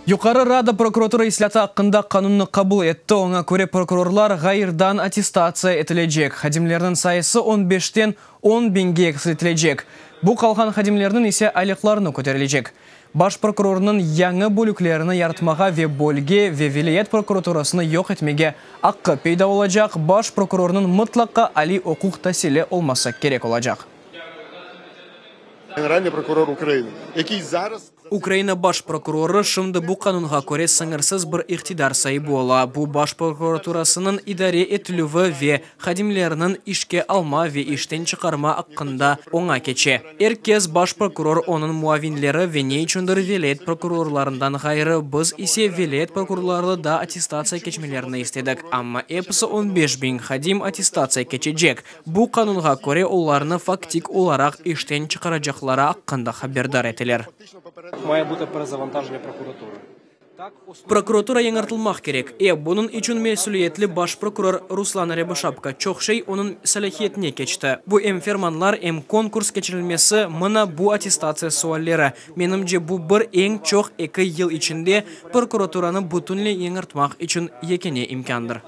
Yuqarı Rada prokuratura islâatı aqqında qanunnı qabul etti, oña köre prokurorlar ğayırdan attestatsiya etilecek, hadimlerniñ sayısı on beşten on biñge eksiltilecek, bu qalğan hadimlerniñ ise aylıqlarını köterilecek. Baş prokurornıñ yañı bölüklerini yaratmağa ve bölge ve vilâyet prokuraturasını yoq etmege aqqı peyda olacaq, baş prokurornıñ mıtlaqa aliy uquq tasili olması kerek olacaq. Generalnıy prokuror Ukrainı, yakiy zaraz. Ukraina Baş prokurorı şimdi bu qanunğa köre sıñırsız bir iqtidar saibi ola, bu Baş prokuraturasınıñ idare etilüvi ve hadimleriniñ işke alma ve işten çıqarma aqqında oña keçe. Er kes, baş prokuror, onıñ muavinleri ve ne içündir vilâyet prokurorlarından ğayrı, biz ise vilâyet prokurorları da attestatsiya keçmelerini istedik, amma episi 15 biñ hadim attestatsiya keçecek, bu qanunğa köre olarnı faktik olaraq işten çıqaracaqları aqqında haberdar eteler. Має бути перезавантаження прокуратури. Prokuratura yañartılmaq kerek. Bunıñ içün mesüliyetli baş prokuror Ruslan Râboşapka, çoq şey onıñ salâhiyetine keçti. Bu em fermanlar, em konkurs keçirilmesi, mına bu attestatsiya sualleri. Menimce, bu bir, eñ çoq eki yıl içinde prokuraturanı bütünley yañartmaq içün yekâne imkândır.